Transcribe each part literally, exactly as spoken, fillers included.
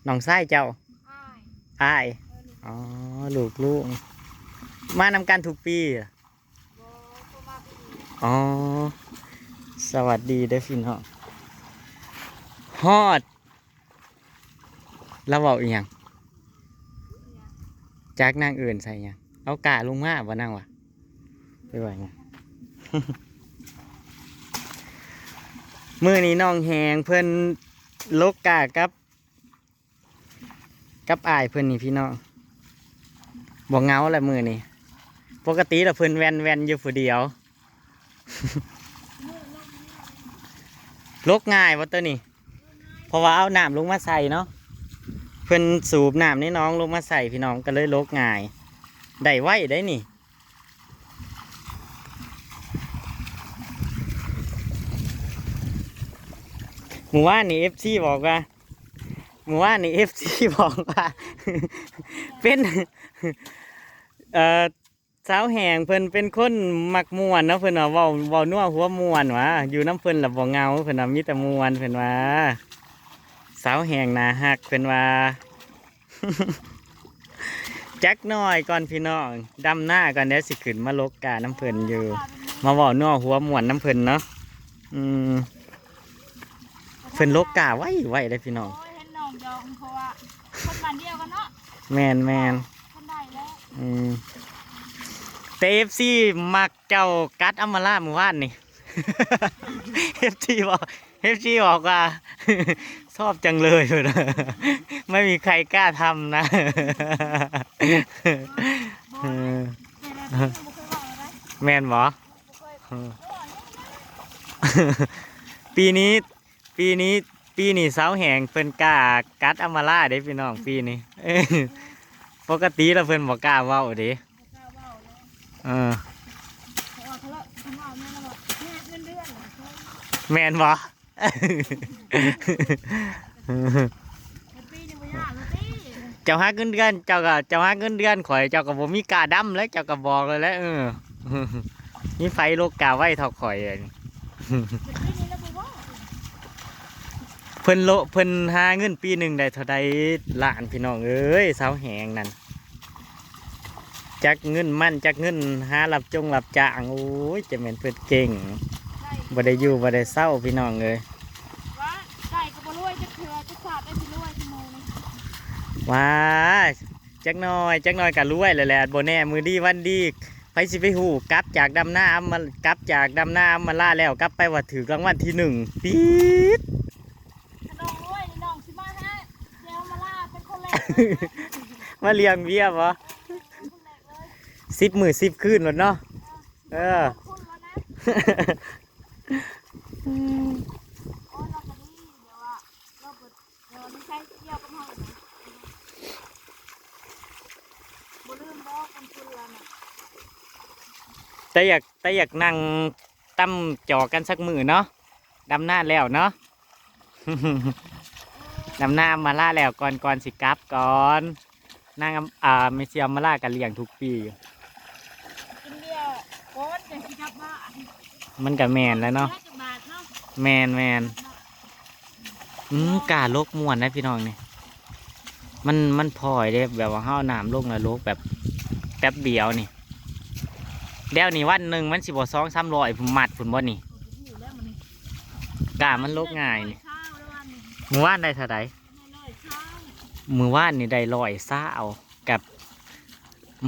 น้องชายเจ้า อ้าย อ้าย เออ ลูก อ๋อ ลูกลุง มานำกันทุกปีเหรอ บ่ บ่มาปีนี้ อ๋อ สวัสดีเด้อพี่น้อง ฮอด แล้วเว้าอีหยัง จากนางเอิ้นใส่หยัง เอากาลงมาบ่นางวะ ไปว่าหยัง มื้อนี้น้องแหงเพิ่นลกกากับ กับอ้ายเพิ่นนี่พี่น้อง บ่เหงาละมื้อนี้ ปกติละเพิ่นแว่นๆอยู่ผู้เดียว ลกง่ายบ่ตัวนี้ เพราะว่าเอาน้ำลงมาใส่เนาะ เพิ่นสูบน้ำในหนองลงมาใส่พี่น้อง ก็เลยลกง่าย ได้ไวได้นี่ มื้อวานนี่ เอฟซี บอกว่า มื้อวานนี่ เอฟซี บอกว่า เป็น เอ่อ สาวแหงเพิ่นเป็นคนมักม่วนเนาะ เพิ่นว่าเว้า เว้านัวหัวม่วนหวา อยู่นำเพิ่นละบ่เหงา เพิ่นว่ามีแต่ม่วน เพิ่นว่า สาวแหงน่าฮัก เพิ่นว่า จักหน่อยก่อนพี่น้อง ดำนาก่อน เดี๋ยวสิขึ้นมาลกกานำเพิ่นอยู่ มาเว้านัวหัวม่วนนำเพิ่นเนาะ อืม เพิ่นลกกาไวไวเด้อพี่น้อง โอ้ย เห็นน้องยอง เพราะว่าคนบ้านเดียวกันเนาะ แม่นแม่น คนได้แล้ว อืม แต่ เอฟซี มักเจ้ากัดอำมาลามื้อวานนี่ เอฟซี บอก เอฟซี บอกว่า ชอบจังเลย ไม่มีใครกล้าทำนะ บ่ เออ แต่ละปีบ่เคยเว้าอะไร แม่นบ่ บ่เคย เออ ปีนี้ ปีนี้ ปีนี้สาวแหงเพิ่นกล้ากัดอำมาลาเด้พี่น้อง ปีนี้ เออ ปกติแล้วเพิ่นบ่กล้าเว้าเด้ บ่กล้าเว้าเลย เออ เพราะว่าเขาละ เขาเว้าแม่นแล้วว่า แม่เงินเดือนเหรอ แม่นบ่ เจ้าหาเงินเดือน เจ้าก็ เจ้าหาเงินเดือนข่อย เจ้าก็บ่มีกล้าดำแล้ว เจ้าก็บอกเลยแหละ เออ มีไฟลกกาไว้เท่าข่อย เพิ่นโละ เพิ่นหาเงินปีหนึ่งได้เท่าใดล้านพี่น้องเอ้ย สาวแหงนั่น จักเงินมัน จักเงินหารับจงรับจ้าง โอ้ย จะแม่นเพิ่นเก่ง บ่ได้อยู่บ่ได้เซาพี่น้องเอ้ย ว่าไก่ก็บ่รวยจักเทื่อ จักชาติได้สิรวยซุมื้อนี้ ว้า จักหน่อย จักหน่อยก็รวยแล้วแหละ บ่แน่มื้อดีวันดี ไผสิไปฮู้ กลับจากดำนาอำมา กลับจากดำนาอำมาลาแล้ว กลับไปว่าถูกรางวัลที่หนึ่ง ปี๊ด ถ้าน้องรวยนี่น้องสิมาหาเจ้ามาลาเป็นคนแรกเลยนะ มาเลี้ยงเบียร์บ่ เป็นคนแรกเลย สิบมื้อสิบคืนโลดเนาะ เออ ขอบคุณแล้วนะ โอ้ย เราก็ดี เดี๋ยวว่า เราก็ เออ ไม่ใช่เที่ยวกับเฮานะ บ่ลืมบ่ คนคุณเราน่ะ แต่อยาก แต่อยากนั่งตำจอกกันสักมื้อเนาะ ดำนาแล้วเนาะ ดำนามาลาแล้วก่อน ก่อนสิกลับก่อน นางอำ อ่า แม่เสี่ยวมาลาก็เลี้ยงทุกปีอยู่ กินเบียร์ก่อนจั่งสิกลับบ้าน มันก็แม่นแล้วเนาะ เสียจักบาทเนาะ แม่น แม่น อืม กาลกม่วนนะพี่น้องนี่ มัน มันพลอยเด้ แบบว่าเฮาเอาน้ำลงแล้วลกแบบแป๊บเดียวนี่ แล้วนี่วันหนึ่งมันสิบ่สองสามร้อยมัดพุ้นบ่นี่ กามันลกง่ายนี่ มื้อวานได้เท่าใด มื้อวานนี่ได้ร้อยซาว กับ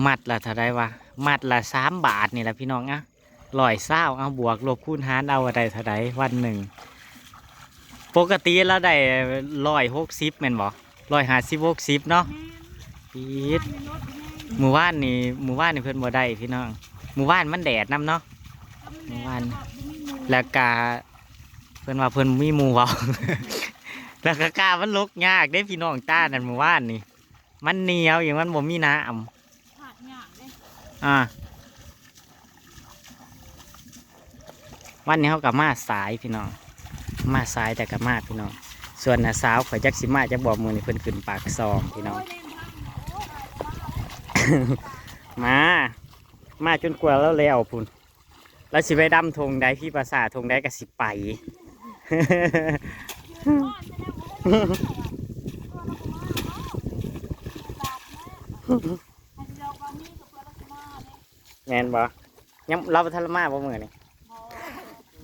มัดละเท่าใดวะ มัดละสามบาทนี่แหละพี่น้องอะ ร้อยซาว เอาบวกลบคูณหารเอาว่าได้เท่าใดวันหนึ่ง ปกติเราได้ร้อยหกสิบแม่นบ่ ร้อยห้าสิบ หกสิบเนาะ แม่น ปี๊ด มื้อวานนี่ มื้อวานนี่เพิ่นบ่ได้พี่น้อง มื้อวานมันแดดนำเนาะ มื้อวาน แล้วกะ เพิ่นว่าเพิ่นมีหมู่เว้า แล้วก็กามันลกยากเด้พี่น้อง ตานั่นมื้อวานนี่ มันเหนียวอยู่ มันบ่มีน้ำ ขาดยากเด้ อ่า วันนี้เฮาก็มาสายพี่น้อง มาสายแต่ก็มาพี่น้อง ส่วนน้าสาวข่อยจักสิมาจักบ่ มื้อนี้เพิ่นขึ้นปากซองพี่น้อง โอ้ย เล่นทางนี้ โอ้ย มา มาจนกว่าแล้วแล้วพุ้น แล้วสิไปดำทงใด พี่ภาษาทงใดก็สิไป ยืนก่อนจะได้บ่ได้ เออ แล้วก็มา อันเดียวก็มีกับเพื่อนรักมาเนี่ย แม่นบ่ ยัง ลาวบ่ทันละมาบ่มื้อนี้ บ่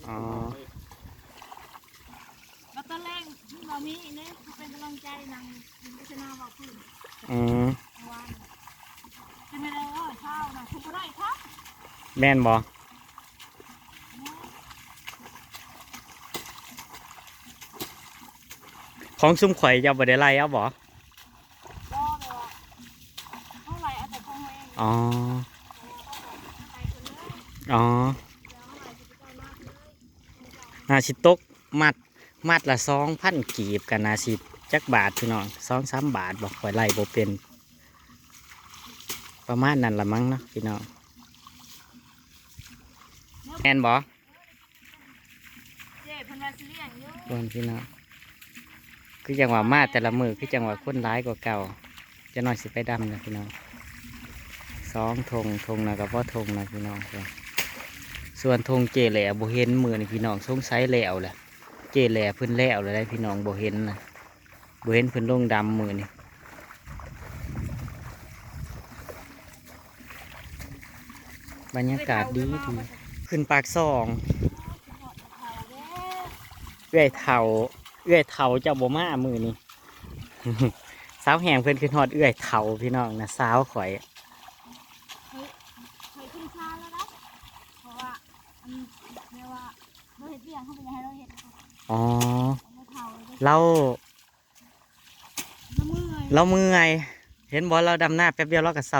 อ๋อ แล้วตอนแรกมันบ่มีเนี่ย เป็นกำลังใจนางกินก็ชนะว่าพื้น อืม เมื่อวานจะไม่ได้ว่าเช้านะคุณก็ได้ครับ แม่นบ่ ของซุมข่อยเจ้าบ่ได้ไล่เอาบ่ บ่เลยว่าเท่าไหร่เอาแต่ของเราเอง อ๋อ เท่าไหร่คนเลย อ๋อ เดี๋ยวเท่าไหร่จะไปได้มากเลย น่าสิตกมัด มัดละสองพันกีบ ก็น่าสิจักบาทพี่น้อง สองสามบาทบ่ ข่อยไล่บ่เป็น ประมาณนั้นละมั้งเนาะพี่น้อง แม่นบ่ เจ้เพิ่นว่าสิเลี้ยงอยู่ เบิ่งพี่น้อง คือจังว่ามาแต่ละมื้อ คือจังว่าคนหลายกว่าเก่า จะน้อยสิไปดำนะพี่น้อง สองธง ธงนะก็บ่ธงนะพี่น้อง ส่วนธงเจแหล่บ่เห็นมื้อนี้พี่น้อง สงสัยแล้วแหละ เจแหล่เพิ่นแล้วแหละได้พี่น้อง บ่เห็นนะ บ่เห็นเพิ่นลงดำมื้อนี้ บรรยากาศดีดี ขึ้นปากซอง เอื้อยเฒ่า เอื้อยเฒ่าเจ้าบ่มามื้อนี้ สาวแหงเพิ่นขึ้นฮอดเอื้อยเฒ่าพี่น้องนะ สาวข่อย เคย เคยขึ้นคานแล้วนะ เพราะว่าอันเรียกว่าเราเฮ็ดเวียก เขาบ่อยากให้เราเฮ็ด อ๋อ เราเฒ่าแล้ว เราเมื่อย เราเมื่อย เห็นบ่ เราดำนาแป๊บเดียวเราก็เซา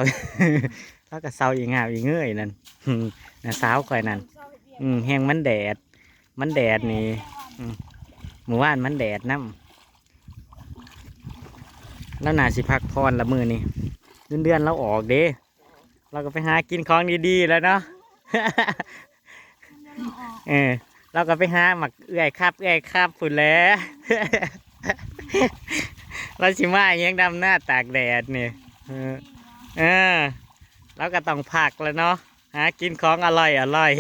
เราก็เซาอีกงาบอีกเงยนั่น อืม น่ะ สาวข่อยนั่น อืม แฮงมันแดด มันแดดนี่ อืม มื้อวานมันแดดนำ แล้วน่าสิพักผ่อนละมื้อนี้ เงินเดือนเราออกเด้ เราก็ไปหากินของดีๆแล้วเนาะ เออ เราก็ไปหาหมากเอื้อยครับ เอื้อยครับพุ้นแหละ เราสิมาอิหยังดำนาตากแดดนี่ เออ เออ เราก็ต้องพักแล้วเนาะ หากินของอร่อยอร่อย เ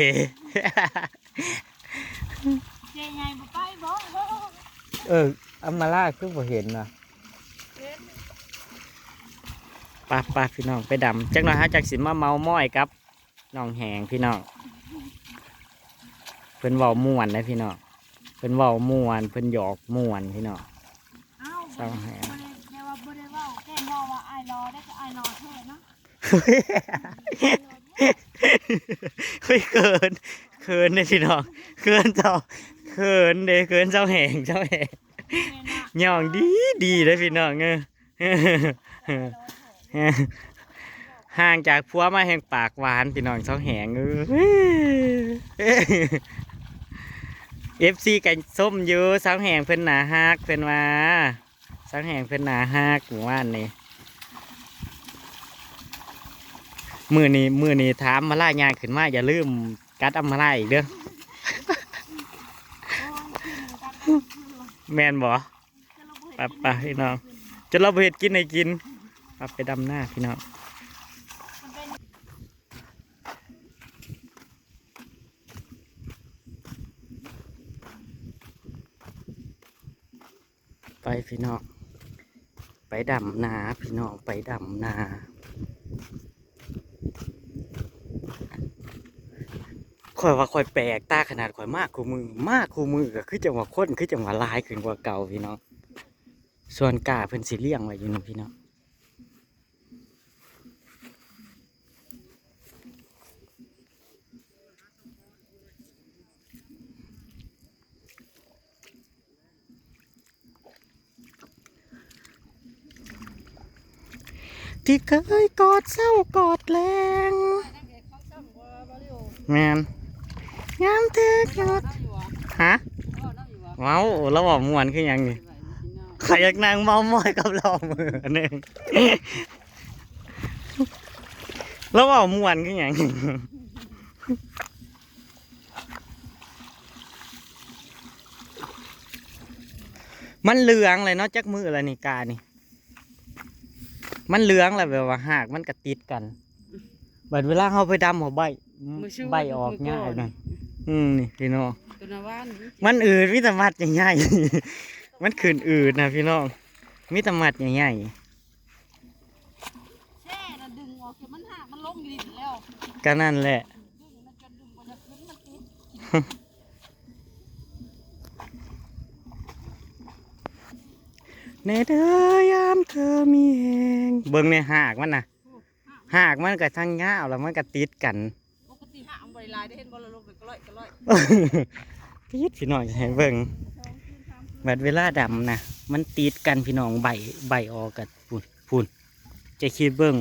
จใหญ่บ่ไปบ่ เออ อัมมาลาคือบ่เห็นนะ เห็น ไปๆ พี่น้อง ไปดำ จักหน่อยเฮาจักสิมาเมาม้อยกับน้องแหงพี่น้อง เพิ่นเว้าม่วนนะพี่น้อง เพิ่นเว้าม่วน เพิ่นหยอกม่วนพี่น้อง เอ้า สาวแหง บ่ได้ แต่ว่าบ่ได้เว้า แกล้งเว้าว่าอ้ายหล่อ ได้ก็อ้ายหล่อแท้เนาะ เฮ้ย เขิน เขินเด้พี่น้อง เขินเจ้า เขินเด้ เขินเจ้าแหง เจ้าแหง แม่นอะ ย่องดีดีเด้พี่น้องเอ้ย ห่างจากผัวมาแฮงปากหวานพี่น้อง สาวแหงเอ้ย เอฟซี ก็ชมอยู่ สาวแหงเพิ่นน่าฮัก เพิ่นว่า สาวแหงเพิ่นน่าฮัก มื้อวานนี้ มื้อนี้ มื้อนี้ถามมาลายย่างขึ้นมา อย่าลืมกัดอำมาลาอีกเด้อ แม่นบ่ ไปๆ พี่น้อง จนเราบ่เฮ็ดกินให้กิน ไป ไปดำนาพี่น้อง ไปพี่น้อง ไปดำนาพี่น้อง ไปดำนา ข่อยว่าข่อยแปลกตาขนาด ข่อยมาคู่มื้อ มาคู่มื้อก็คือจังว่าคน คือจังว่าหลายขึ้นกว่าเก่าพี่น้อง ส่วนกล้าเพิ่นสิเลี้ยงไว้อยู่นี่พี่น้อง ที่เคยกอดเศร้ากอดแลง แม่น ยามเธอกอด ฮะ เว้า เราเว้าม่วนคือหยังนี่ ข้อยอยากนั่งเมาม้อยกับเรามื้อหนึ่ง เราเว้าม่วนคือหยัง มันเหลืองเลยเนาะ จักมื้อละนี่กานี่ มันเหลืองแล้วแบบว่าหากมันก็ติดกัน บัดเวลาเฮาไปดำเอาใบ ใบออกง่ายนั่น อืม นี่พี่น้อง ตัวนาว่าน มันอืด มีแต่มัดใหญ่ๆ มันขึ้นอืดนะพี่น้อง มีแต่มัดใหญ่ๆ แซ่ มันหากมันลงดินแล้ว ก็นั่นแหละ ดึงมันจนดึงบ่อยากขึ้น มันติด แน่เด้อยามเธอมีแฮง เบิ่งในหากมันนะ หากมันก็ทั้งยาวแล้วมันก็ติดกัน ปกติหากมันบ่ได้หลายได้ เห็นบ่ละลงไปกะล่อยกะล่อย ติดพี่น้องให้เบิ่ง บัดเวลาดำนะ มันติดกันพี่น้อง ใบ ใบออกกัน พู้น พู้น จะคิดเบิ่ง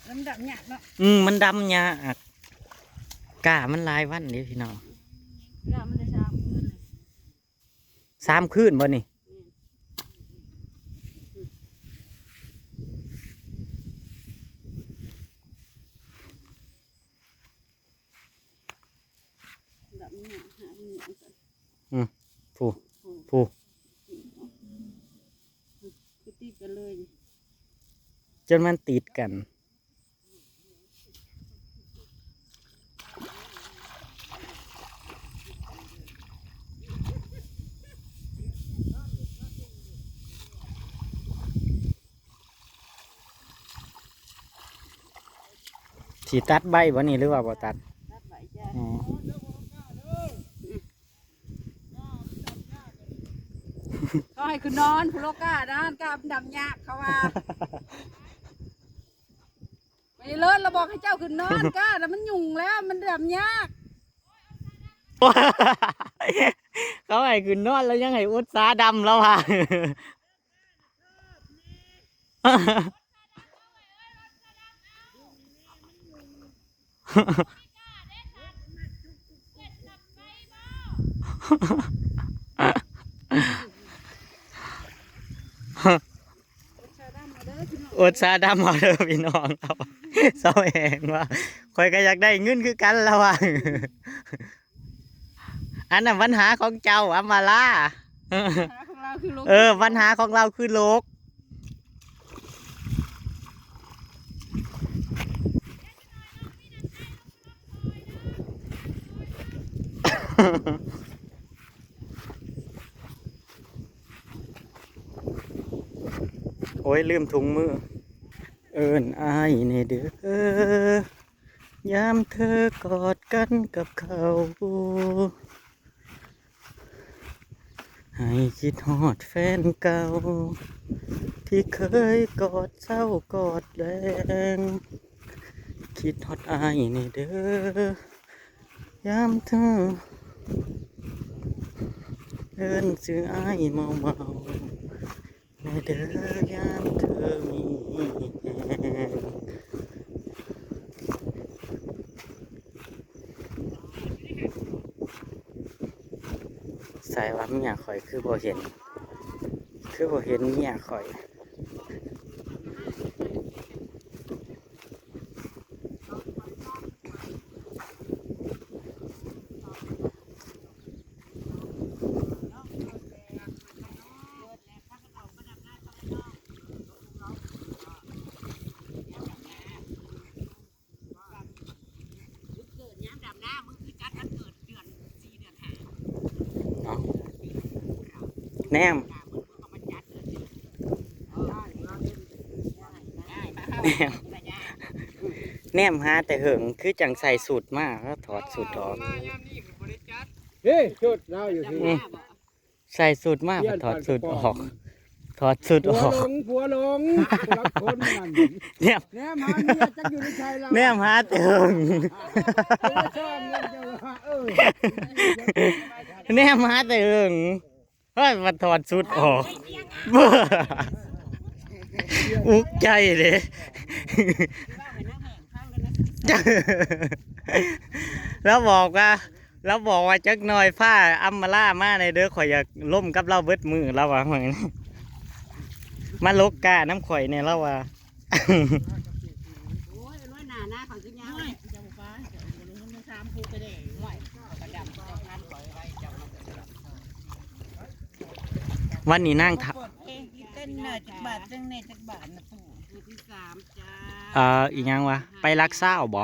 มันดำยากเนาะ อืม มันดำยาก กล้ามันหลายวันเด้พี่น้อง กล้ามันได้สามคืนเลย สามคืนบ่นี่ ดำยากหามันยากกัน อืม ผู้ ผู้ ผู้ คือติดกันเลย จนมันติดกัน สิตัดใบบ่นี่หรือว่าบ่ตัด ตัดใบจ้ะ อ๋อ เขาให้ขึ้นนอน ผู้โลกาด้านกล้ามันดำยากเขาว่า ไปเลิศ เราบอกให้เจ้าขึ้นนอน กล้า แล้วมันยุ่งแล้ว มันดำยาก เขาให้ขึ้นนอนแล้วยังให้อุตสาห์ดำแล้วว่ะ อดสาดำเอาเด้อพี่น้อง เซาแหงว่า ข้อยก็อยากได้เงินคือกันแล้วว่ะ อันนั้นปัญหาของเจ้า อำมาลา ปัญหาของเราคือโลก เออ ปัญหาของเราคือโลก โอ้ย ลืมถุงมือ เอิ้นอ้ายแหน่เด้อ ยามเธอกอดกันกับเขา ให้คิดฮอดแฟนเก่า ที่เคยกอดเช้ากอดแลง คิดฮอดอ้ายแหน่เด้อ ยามเธอ เอิ้นชื่ออ้ายเมาๆ แหน่เด้อ ยามเธอมีแฮง ใส่ว่าเมียข่อยคือบ่เห็น คือบ่เห็นเมียข่อย เอ้า แนม แนม แนมหาแต่เหิง คือจั่งใส่สูทมา แล้วถอดสูทออก เฮ้ย ชุดลาวอยู่พี่ อืม ใส่สูทมา เปลี่ยน ถอดสูทออก ถอดสูทออก ผัวหลง ผัวหลง ผู้รักคนนั่น แนม แนมหาเมียจักอยู่ในชายลาว แนมหาแต่เหิง เออ ชอบเงินจังวะ เออ แนมหาแต่เหิง เฮ้ย มาถอดสูทออก เบ้อ อุกใจเลย แล้วบอกว่า แล้วบอกว่าจักหน่อยพาอำมาลามาแหน่เด้อ ข่อยอยากล่มกับลาวเบิดมื้อ ลาวว่า มาลกกาน้ำข่อยแหน่ ลาวว่า โอ้ย น้อยหนาหน้าเขาขึ้นยาวเลย วันนี้นั่งทะ เต้นเน่อจักบาท เต้นเน่อจักบาทนะปู่ ตัวที่สามจ้า เอ่อ อีหยังวะ ไปลักซาวบ่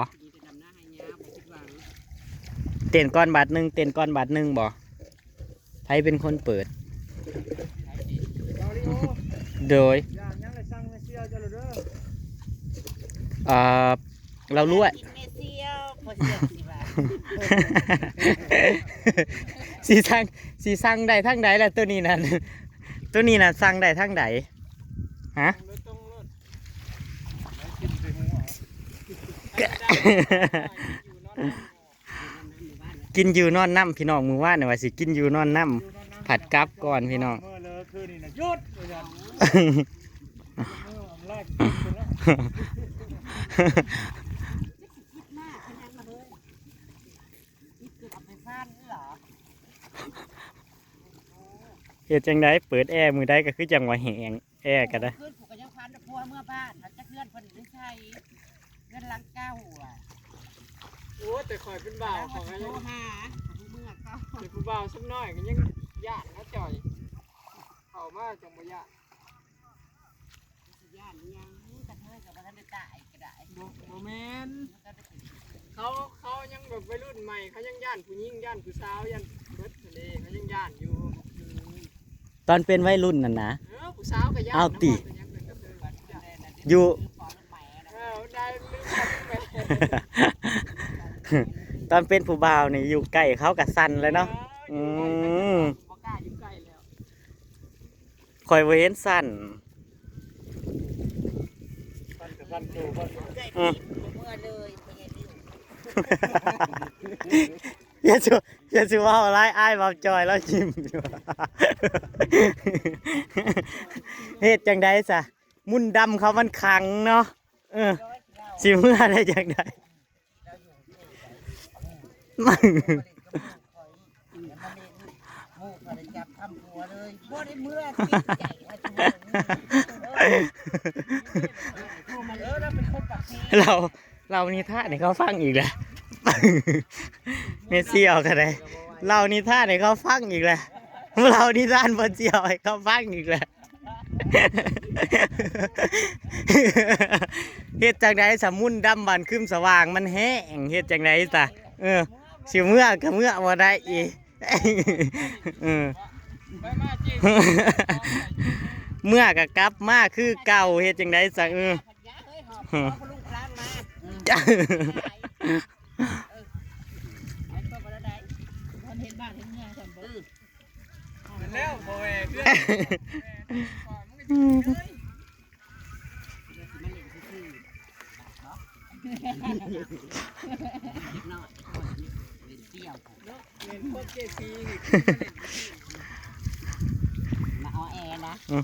เต้นก่อนบาทหนึ่ง เต้นก่อนบาทหนึ่งบ่ ใครเป็นคนเปิด โดย อย่างยังเลยสั่งไม่เชื่อเจ้าเลยเด้อ เอ่อ ลาวลวย กินเมเซียว ขอเสียงสิว่า สิสั่ง สิสั่งได้ทางใดล่ะ ตัวนี้นั่น ตัวนี้น่ะสั่งได้ทางใด ฮะ กินอยู่นอนนำพี่น้อง มื้อวานนี่ว่าสิกินอยู่นอนนำ ผัดกลับก่อนพี่น้อง เมื่อเลยคืนนี้นะหยุดเลยนะ เออ ไล่กินไปแล้ว คิดมากขนาดนั้นเลย คิดเกิดเอาไปฟาดนี่เหรอ เฮ็ดจังได๋ เปิดแอร์มื้อใดก็คือจังว่าแห้ง แอร์ก็ได้ คืนกูก็ยังพันผัวเมื่อบ้าน หาจักเฮือนเพิ่นอยู่ไส เฮือนหลังเก่าอ่ะ โอ้ แต่ข่อยเป็นบ่าว เขาก็ยัง โทรหา เมื่อเก่า เป็นผู้บ่าวสักหน่อยก็ยังย้านนะจ่อย เข้ามาจังบ่ย้าน สิย้านหยัง กระเทยก็บ่ทันได้ตายก็ได้ บ่ บ่แม่น มันก็ได้เป็น เขา เขายังแบบวัยรุ่นใหม่ เขายังย้านผู้หญิง ย้านผู้สาว ย้านเบิดทะเล เขายังย้านอยู่ ตอนเป็นวัยรุ่นนั่นนะ เออ ผู้สาวก็ย้าน เอาติ นะ ว่าเป็นหยังเป็นกระเทย อยู่ เออ ได้ ตอนเป็นผู้บ่าวนี่อยู่ใกล้เขาก็สั่นเลยเนาะ เออ อืม บ่กล้าอยู่ใกล้แล้ว ข่อยบ่เห็นสั่น สั่นกับสั่นตัวก่อน อืม เมื่อเลย อย่าสิ อย่าสิเว้าหลาย อ้ายเว้าจ่อยแล้วยิ้มอยู่ เฮ็ดจังได๋ซะ มุ่นต์ดำเขามันขังเนาะ เออ สิเมือได้จังได๋ หมู่เขาเลยจับทำผัวเลย บ่ได้เมือ เกรงใจว่าจะเมือ เออ เราเป็นคนปากแพง เรา เล่านิทานให้เขาฟังอีกแล้ว แม่เสี่ยวก็ได้ เล่านิทานให้เขาฟังอีกแล้ว เล่านิทานบ่เสี่ยวให้เขาฟังอีกแล้ว เฮ็ดจังได๋ สะมุ่นต์ดำบานคืมสว่างมันแห้ง เฮ็ดจังได๋ซะ เออ สิเมือก็เมือบ่ได้อีก เออ เมือก็กลับมาคือเก่า เฮ็ดจังได๋ซะ เออ แล้วบ่แวกเพื่อน เป็นพวกเจซีนี่ มาเอาแอร์นะ อืม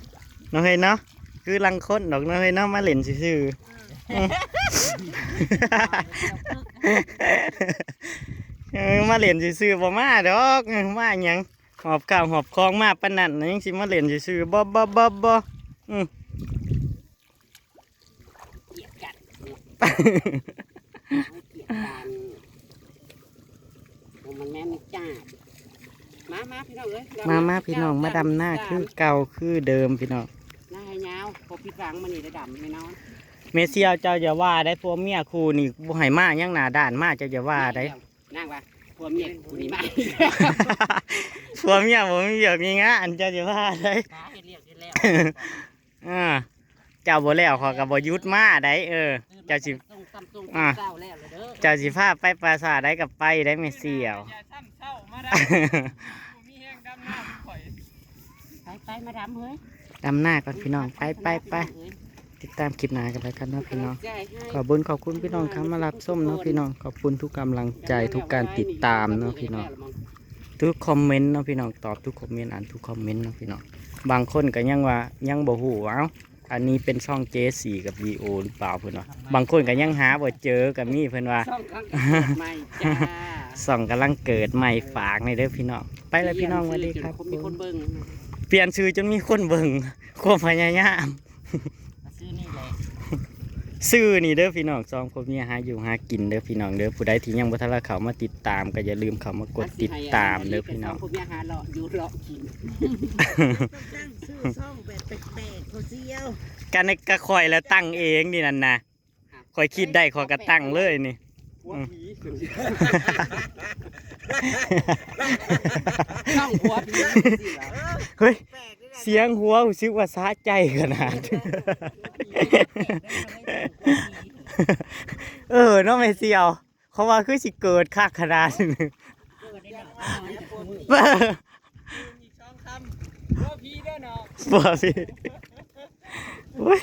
เนาะเฮ้ยเนาะ คือลังคนดอกเนาะเฮ้ยเนาะ มาเล่นซื่อๆ อืม เออ มาเล่นซื่อๆ บ่มาดอก เออ มาหยัง หอบข้าวหอบของมาปานนั้นน่ะ ยังสิมาเล่นซื่อๆ บ่ บ่ บ่ บ่ อืม เกลียดกัน เกลียดกัน โอ้ มันแม่นจ้า มา มาพี่น้องเอ้ย มา มาพี่น้อง มาดำนาคือเก่าคือเดิมพี่น้อง หน้าให้ยาว บ่ผิดหวังมื้อนี้ได้ดำแน่นอน แม่เสี่ยวเจ้าอย่าว่าได้ ผัวเมียคู่นี่บ่ให้มาหยังหน้าด้านมา เจ้าอย่าว่าได้ นางว่า ผัวเมียคู่นี้มา ผัวเมียบ่มีเวียกมีงาน เจ้าอย่าว่าได้ หาเฮ็ดเวียกเฮ็ดแล้ว อ่า เจ้าบ่แล้วข้อยก็บ่หยุดมาได้ เออ เจ้าสิ ส่งตำส่ง อ่า เจ้าแล้วล่ะเด้อ เจ้าสิพาไปภาษาใดก็ไปได้แม่เสี่ยว อย่าซ้ำเศร้ามาได้ บ่มีแฮงดำนาคือข่อย ไปไปมาดำเฮ้ย ดำนาก่อนพี่น้อง ไปไปไป เฮ้ย ติดตามคลิปหน้ากันแล้วกันเนาะพี่น้อง ใจให้ ขอบคุณ ขอบคุณพี่น้องครับมารับชมเนาะพี่น้อง ขอบคุณทุกกำลังใจ ทุกการติดตามเนาะพี่น้อง ทุกคอมเมนต์เนาะพี่น้อง ตอบทุกคอมเมนต์ อ่านทุกคอมเมนต์เนาะพี่น้อง บางคนก็ยังว่ายังบ่ฮู้ เอ้า อันนี้เป็นช่องเจซีกับวีโอหรือเปล่าเพิ่นว่า บางคนก็ยังหาบ่เจอก็มีเพิ่นว่า ช่องกำลังเกิดใหม่จ้า ช่องกำลังเกิดใหม่ ฝากหน่อยเด้อพี่น้อง ไปแล้วพี่น้อง สวัสดีครับ มีคนเบิ่ง เปลี่ยนชื่อจนมีคนเบิ่ง ความพยายาม ชื่อนี่แหละ ชื่อนี่เด้อพี่น้อง สองผัวเมียหาอยู่หากินเด้อพี่น้องเด้อ ผู้ใดที่ยังบ่ทันได้เข้ามาติดตามก็อย่าลืมเข้ามากดติดตามเด้อพี่น้อง สองผัวเมียหาเลาะอยู่เลาะกิน ต้องตั้งชื่อช่องแบบแปลกๆ เขาเสี่ยว กันก็ข่อยแล้วตั้งเองนี่นั่นนะ ข่อยคิดได้ข่อยก็ตั้งเลยนี่ ผัวผี ช่องผัวผี เฮ้ย เสียงหัวรู้สึกว่าสะใจขนาด เออเนาะแม่เสี่ยว เขาว่าคือสิเกิดคักขนาดนี้ เกิดในหนองน้อย อีกสองคำบ่ผีเด้อเนาะ บ่พี่ โอ้ย